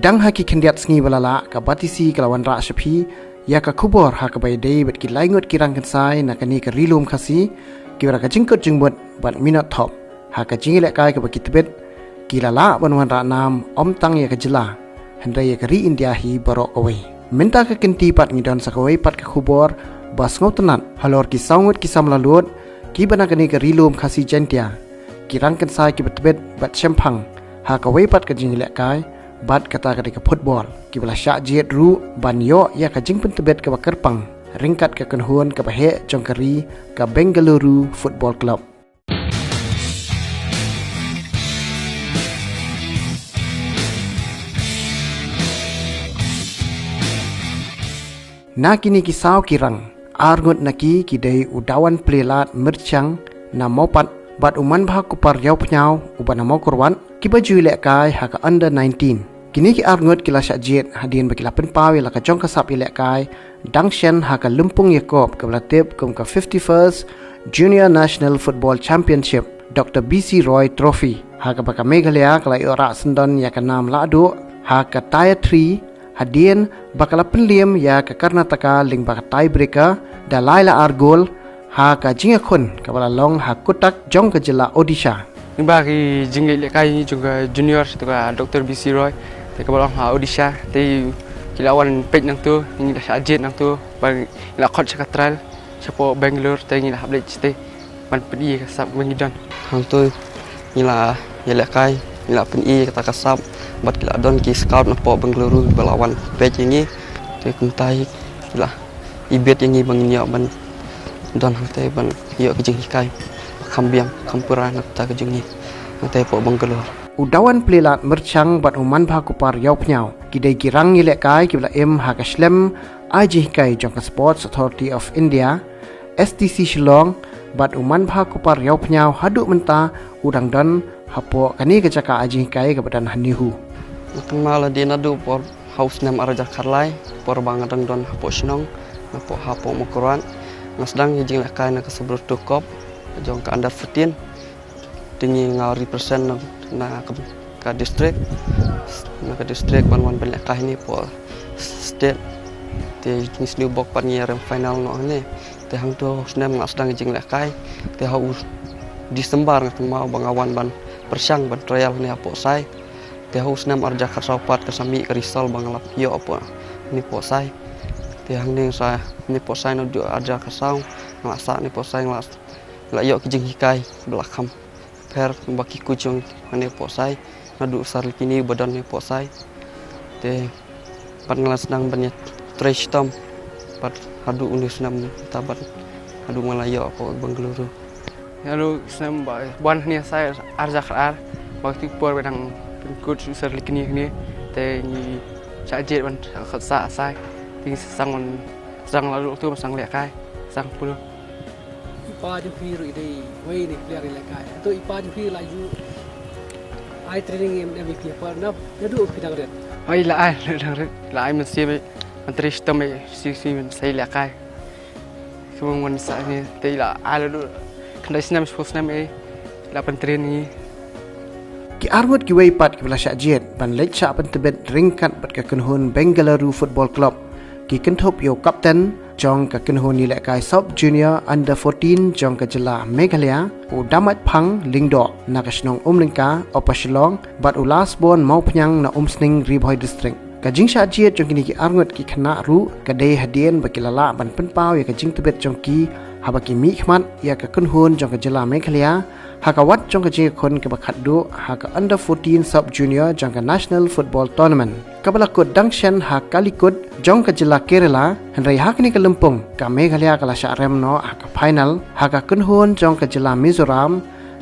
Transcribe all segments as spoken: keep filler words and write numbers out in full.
Tang ha ki khyndiat sngi ba la lah, ka Batesi ka la wanrah sha phi ïa ka khubor ha kaba ïadei bad ki laingut ki rangkynsai na kane ka Ri Lum Khasi, kiba da ka jingkut jingmut bad minot thop ha ka jingïalehkai kaba ki tbit, ki la lah ban wanrah nam ym tang ïa ka jylla, hynrei ïa ka ri India hi baroh kawei. Mynta ka kynti pat ngi don sa kawei pat ka khubor ba sngewtynnat halor ki saw ngut ki samla lut kiba na kane ka Ri Lum Khasi Jaiñtia, ki rangkynsai kiba tbit bad shemphang ha kawei pat ka jingïalehkai bad kata ka dei ka football, kiba la shah jied ruh ban ïoh ïa ka jingpyntbit kaba kyrpang ryngkat ka kynhun kaba heh jong ka ri, ka Bengaluru Football Club. Na kine ki saw ki rang, arngut na ki ki dei u Dawan Pleilat Myrchang na Mawpat bad u Manbha Kupar Ïawphniaw uba na Mawkyrwat, kiba ju ïalehkai ha ka under nineteen. Kine ki arngut ki la shah jied hadien ba ki la pynpaw ïa la ka jong ka sap ïalehkai dang shen ha ka lympung ïakob kaba la tip kum ka fifty-first Junior National Football Championship, Doctor B C Roy Trophy, ha kaba ka Meghalaya ka la ïoh rah syndon ïa ka nam lahduh ha ka Tier three, hadien ba ka la pynliem ïa ka Karnataka lyngba ka tiebreaker da lai la ar gol ha ka jingïakhun kaba la long ha Cuttack jong ka jylla Odisha. Lyngba ki jingïalehkai jong ka junior, to ka Doctor B C Roy, te kaba long ha Odisha, te ki la wan peit nangto, ngi la shah jied nangto, ba ngi la khot sha ka trial shapoh Bangalore, te ngi la hap leit shatei ban pyni ka sap ba ngi don. Hangto ngi la ïalehkai, ngi la pyni kata ka sap, bad ki la don ki scout napoh Bengaluru ba la wan peit ïa ngi, te kumta hi ki la ibit ïa ngi ba ngin ïoh ban don hangtei ban ïoh ka jinghikai ba kham biang, kham pura na kata ka jong ngi hangtei hapoh Bangalore. U Dawan Pleilat Myrchang bad u Manbha Kupar Ïawphniaw ki dei ki rang ïalehkai kiba la im ha ka shlem ai jinghikai jong ka Sports Authority of India, S T C Shillong, bad u Manbha Kupar Ïawphniaw haduh mynta u dang don hapoh kane ka jaka ai jinghikai kaba don ha NEHU. Nga kynmaw la dei naduh por ha u snem ar hajar khatlai, por ba nga dang don hapoh shnong, napoh hapoh Mawkyrwat. Nga sdang ïa ka jinglehkai na ka Subroto Cup jong ka under fourteen. Te ngi nga represent na, na ka, ka district, na ka district ban wan ban lehkai hangne hapoh state. Te ngi sniew bok pat ngi rem final noh hangne. Te hangto u snem nga sdang ïa ka jinglehkai. Te ha u December nga kynmaw ba nga wan ban pyrshang ban trial hangne hapoh Sai. Te ha u snem ar hajar khatsaw pat ka sa mih ka result ba nga la ïoh hapoh hangne hapoh Sai. Te hangne sa hangne hapoh Sai naduh ar hajar khatsaw nga la sah hangne hapoh Sai, nga la, la ïoh ki jinghikai ba la kham pher ba ki coach jong hangne hapoh Sai, naduh u Sir Likini ba don hangne hapoh Sai. Te pat nga la sdang ban ïatrei shitom pat haduh une u snem mynta, bad haduh nga la ïoh hapoh Bengaluru. Ïa u snem ba wan hangne Sai ar hajar khatar, ba katu ka por ba dang pyncoach u Sir Likini hangne, te ngi shah jied ban khot sah Sai, te ngi sdang wan, sdang la duh tu ban sdang lehkai, sdang pule. I pa jong phi ruh i dei uwei na ki player ïalehkai. Hato i pa jong phi la ju ai training em, em ïa phi, por na, naduh phi dang rit? Hooid, la ai, naduh dang rit. La ai mynsiem, ban trei shitom, shisien ban sa ïalehkai. Kumba ngan sa ni, te la ai naduh khyndai snem, shiphew snem, la pyntrei ngi. Ki arngut kiwei pat kiba la shah jied ban leit shah pyntbit ryngkat bad ka kynhun Bengaluru Football Club ki kynthup ïa u kapten jong ka kynhun ïalehkai Sub Junior Under fourteen jong ka jylla Meghalaya, u Damatphang Lyngdoh na ka shnong Umlyngka, Upper Shillong, bad u Lasbon Mawphniang na Umsning, Ri Bhoi District. Ka jingshah jied jong kine ki arngut ki khynnah ruh ka dei hadien ba ki la lah ban pynpaw ïa ka jingtbit jong ki haba ki mihkhmat ïa ka kynhun jong ka jylla Meghalaya ha ka wat jong ka jingïakhun kaba khatduh ha ka Under fourteen Sub Junior jong ka National Football Tournament, kaba la kut dang shen ha Kalikut jong ka jylla Kerala, hynrei ha kane ka lympung ka Meghalaya ka la shah rem noh ha ka final ha ka kynhun jong ka jylla Mizoram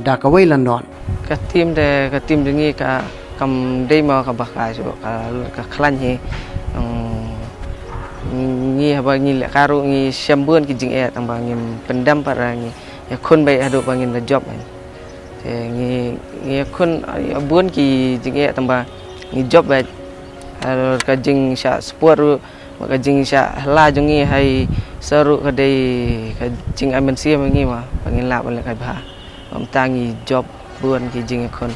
da kawei la not. Ka team de, ka team jong ngi ka kam dei mo kaba kai shuh, ka, ka khlaiñ hi. Ngi haba ngi lehkai ruh ngi shem bun ki jingeh, tang ba ngim pyndem pat, ngi ïakhun beit haduh ba ngin da jop. Te ngi, ngi ïakhun, ïa bun ki jingeh, tang ba ngi jop beit. Ar ka jingshah support ruh, bad ka jingshah hla jong ngi ha i sor ruh ka dei ka jingai mynsiem ngi mo, ba ngin lah ban lehkai bha. Bad mynta ngi jop bun ki jingïakhun.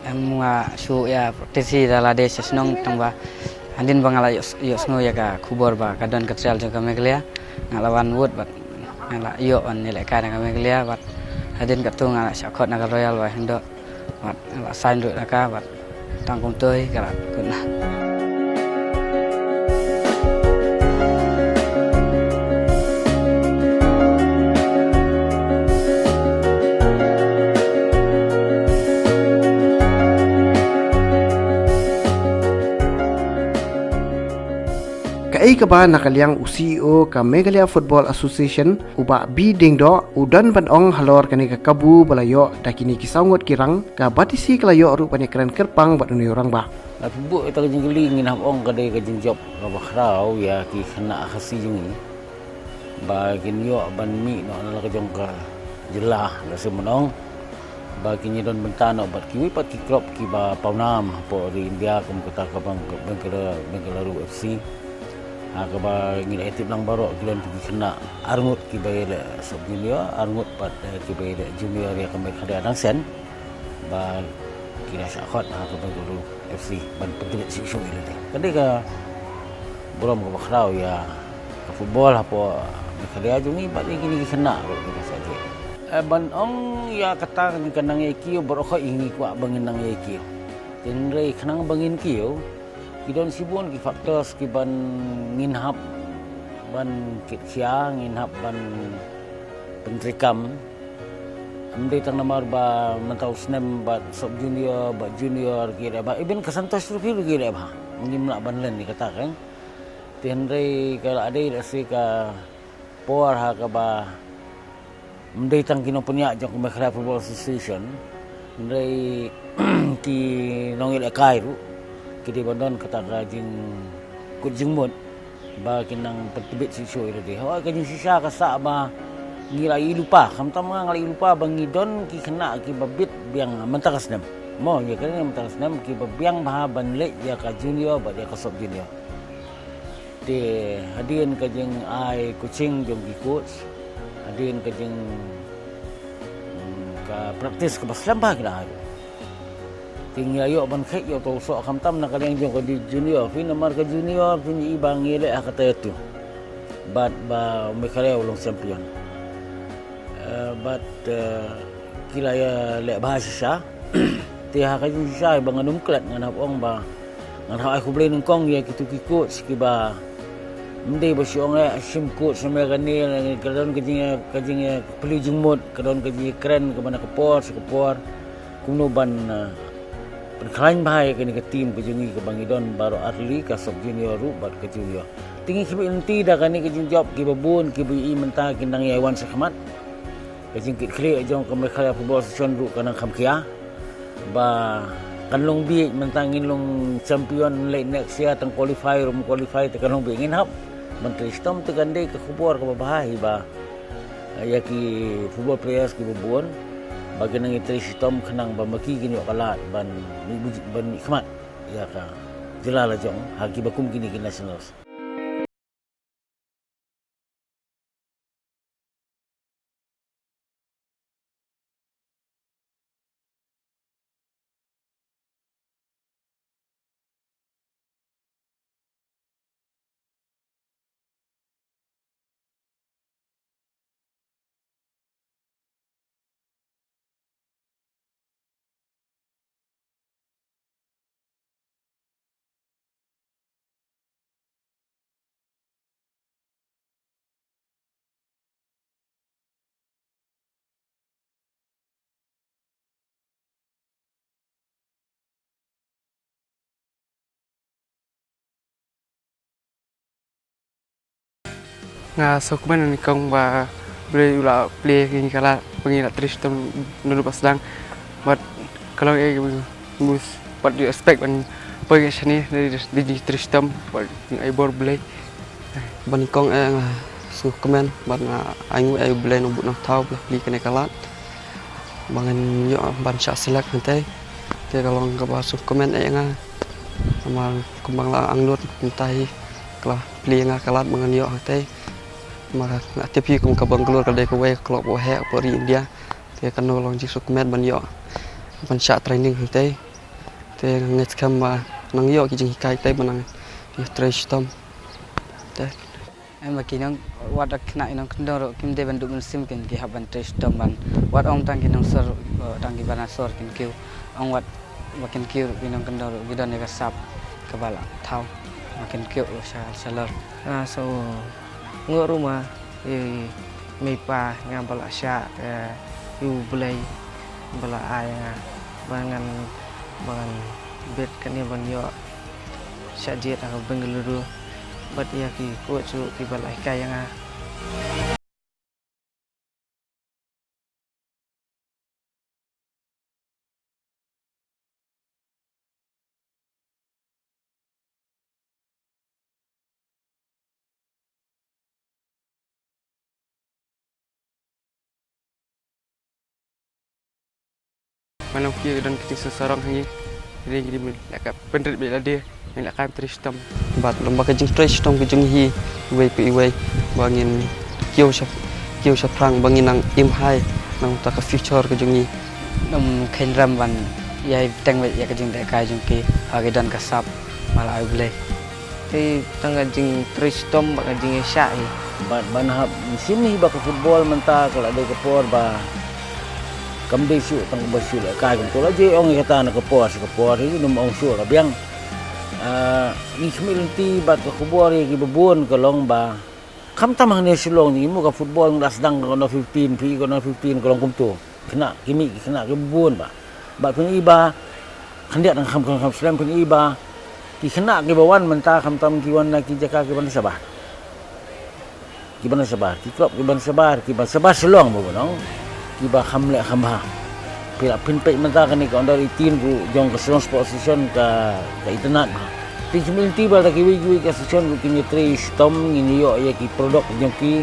Em, nga shu ïa practice hi da lade sha shnong, tang ba hadien ba nga la ïoh, ïohsngew ïa ka khubor ba ka don ka trial jong ka Meghalaya, nga la wan wut bad nga la ïoh ban ïalehkai na ka Meghalaya bad hadien katto nga la shah khot na ka Royal Wahingdoh bad nga la sign ruh na ka bad tang kumto hi ka la kut na. Kaei kaba na ka liang u C E O ka Meghalaya Football Association, u Bah B Diengdoh, u don ban ong halor kane ka kabu ba la ïoh da kine ki saw ngut ki rang, ka B T C ka la ïoh ruh ban ïakren kyrpang bad une u rangbah. La pynbun ïa ka jingkylli, ngin hap ong ka dei ka jingjop kaba khraw ïa ki khynnah Khasi jong ngi ba kin ïoh ban mih noh na la ka jong ka jylla, la shu mynta ba kin ïa don bynta noh bad kiwei pat ki club kiba pawnam hapoh ri India, kum kata ka Bang-, Bangla-, Bengaluru F C. Ha kaba ngi la ïa tip lang baroh, ki don ki khynnah arngut kiba ïaleh sub junior, arngut pat, eh, kiba ïaleh junior ïa ka Meghalaya dang shen. Ba ki la shah khot ha ka Bengaluru F C ban pyntbit shuh shuh ïa lade. Ka dei ka burom kaba khraw ïa ka football hapoh Meghalaya jong ngi bad ïa kine ki khynnah ruh kiba shah jied. Eh, ban ong ïa kata ka nang ïa kiew, baroh khoit ngi kwah ba ngin nang ïa kiew. Hynrei khnang ba ngin kiew, ki don shibun ki factors kiban ngin hap ban kit khia, ngin hap ban pyntreikam. Ym dei tang namar ba mynta u snem bad sub junior bad junior ki leh bha, even ka Santosh Trophy ruh ki leh bha. Ngim lah ban len ïa kata, kan. Te hynrei ka la dei, la shu ka por ha kaba ym dei tang ki nongpynïaid jong ka Meghalaya Football Association, hynrei ki nongïalehkai ruh ki dei ban don kata ka jingkut jingmut ba kin nang pyntbit shuh shuh ïa lade. Hooid, ka jingshisha ka sah ba ngi la ïohi lypa, khamtam nga, nga la ïohi lypa ba ngi don ki khynnah kiba bit biang mynta ka snem. Mo, ïa kane mynta ka snem kiba biang bha ban leit ïa ka junior bad ïa ka sub junior. Te hadien ka jingai coaching jong ki coach, hadien ka jing, mm, ka practice kaba slem bha ki la ai. Te ngi ïoh ban kheit ïa uto u soh, khamtam na ka liang jong ka junior, phi namar ka junior phin ïohi ba ngi leh ha kata ïa tu. Bad ba u Meghalaya u long champion. Eh, bad, eh, ki la ïaleh bha shisha. Te ha ka jingshisha ba ngan ym klet, ngan hap ong ba ngan hap ai khublei nyngkong ïa kitu ki coach kiba ym dei ba shu ong eh shim coach sha me kane, ka don ka jing, ka jing, eh, plie jingmut, ka don ka jingkren kaba na ka por sha ka por. Kumno ban, eh, pynkhlaiñ bha ïa kane ka team ka jong ngi kaba ngi don baroh ar tylli, ka sub junior ruh bad ka junior. Te ngi khmih lynti da kane ka jingjop, kiba bun kiba ïohi mynta kin nang ïai wan shakhmat. Ka jingkitkhlieh jong ka Meghalaya Football Association ruh ka nang kham khia. Ba kan long bieit, mynta ngin long champion, leit next year tang qualify ruh ym qualify te kan long bieit, ngin hap ban trei shitom. Te kan dei ka khubor kaba bha hi ba, eh, ïa ki football players kiba bun ba kin nang ïa trei shitom khnang ba ma ki kin ïoh ka lad ban mih, ban mihkhmat ïa ka jylla la jong ha kiba kum kine ki nationals. Nga sngewkmen ïa kong ba Blei u la plie ïa ngi ka lad ba ngi la trei shitom naduh ba sdang. Bad ka long eh mus, what do you expect ban poi ka shane, dei dei trei shitom bad ai bor Blei. Ban ïa kong eh nga sngewkmen bad nga ai nguh ïa u Blei Nongbuh Nongthaw ba la plie kane ka lad ba ngan ïoh ban shah select hangtei. Te ka long kaba sngewkmen eh nga. Namar kumba nga la angnud mynta hi ka la plie nga ka lad ba ngan ïoh hangtei. Namar nga tip hi kum ka Bangalore ka dei kawei ka club ba heh hapoh ri India. Te kano long jingsngewkmen ban ïoh ban shah training hangtei. Te nga ngeit skhem ba nang ïoh ki jinghikai te ba nang ïoh trei shitom. Te em ba ki nong wat da khynnah ki nongkyndong ruh kim dei ban duh mynsiem kin ki hap ban trei shitom ban wat ong tang ki nongsor, eh, tang ki bana sor kin kiew. Ong wat ba kin kiew ruh ki nongkyndong ruh ki don ïa ka sap kaba la thaw ba kin kiew ruh sha shalor. Ah, so, nguh ruh ma, i mei pa nga ba la shah, eh, ïa U Blei ba la ai nga ba ngan, ba ngan bit kane ban ïoh shah jied ha Bengaluru bad ïa ki coach ruh kiba la hikai ïa nga. Nga long ki don ki jingsngewsarong ha ngi, ri ngi dei ban leh ka pynrit beit lade, ngi leh ka trei shitom. Bad long ba ka jingtrei shitom ka jong hi iwei pa iwei ba ngin kiew sha, kiew shaphrang ba ngin nang im hai nangta ka future ka jong ngi. Ngam kheiñ rem ban ïai bteng beit ïa ka jingdeh kai jong ki ha ki don ka sap ba la ai U Blei. Te tang ka jingtrei shitom bad ka jingïashah hi. Bad ban hap mynsiem hi ba ka football mynta ka la dei ka por ba kam dei shuh tang ba shu leh kai kumto la je ong ïa kata na ka por sha ka por hi nym ong shuh la biang. Ah, ngi khmih lynti bad ka khubor ïa kiba bun ka long ba khamtam hangne Shillong ngi mu ka football ngi la sdang ka under fifteen phi ka under fifteen ka long kumto. Khynnah ki mih ki khynnah kiba bun ba. Bad phin i ba khyndiat nang kham kham kham slem phin i ba ki khynnah kiba wan mynta khamtam ki wan na ki jaka kiba na shabar. Kiba na shabar, ki club kiba na shabar, kiba shabar Shillong ba nong. Kiba kham leh kham bha. Phi la phin peit mynta kane ka under eighteen ruh jong ka Shillong Sports Association ka, ka itynnad bha. Te ki mynta ba da kiwei kiwei ka association ruh kin ïatrei shitom ngin ïoh ïa ki product jong ki.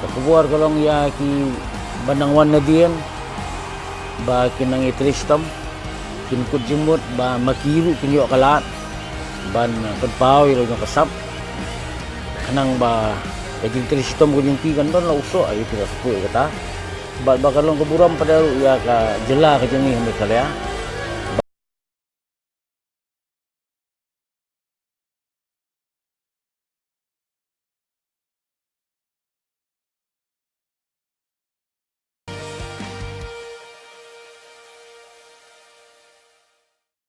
Ka khubor ka long ïa kiba nang wan nadien ba kin nang ïatrei shitom, kin kut jingmut ba ma ki ruh kin ïoh ka lad ban, eh, pynpaw ïa la jong ka sap. Khnang ba ka jingtrei shitom ka jong ki kan don la u soh ïa ki la shu ïa kata. Bad ba ka long ka burom pat ruh ïa ka jylla ka jong ngi ha Meghalaya.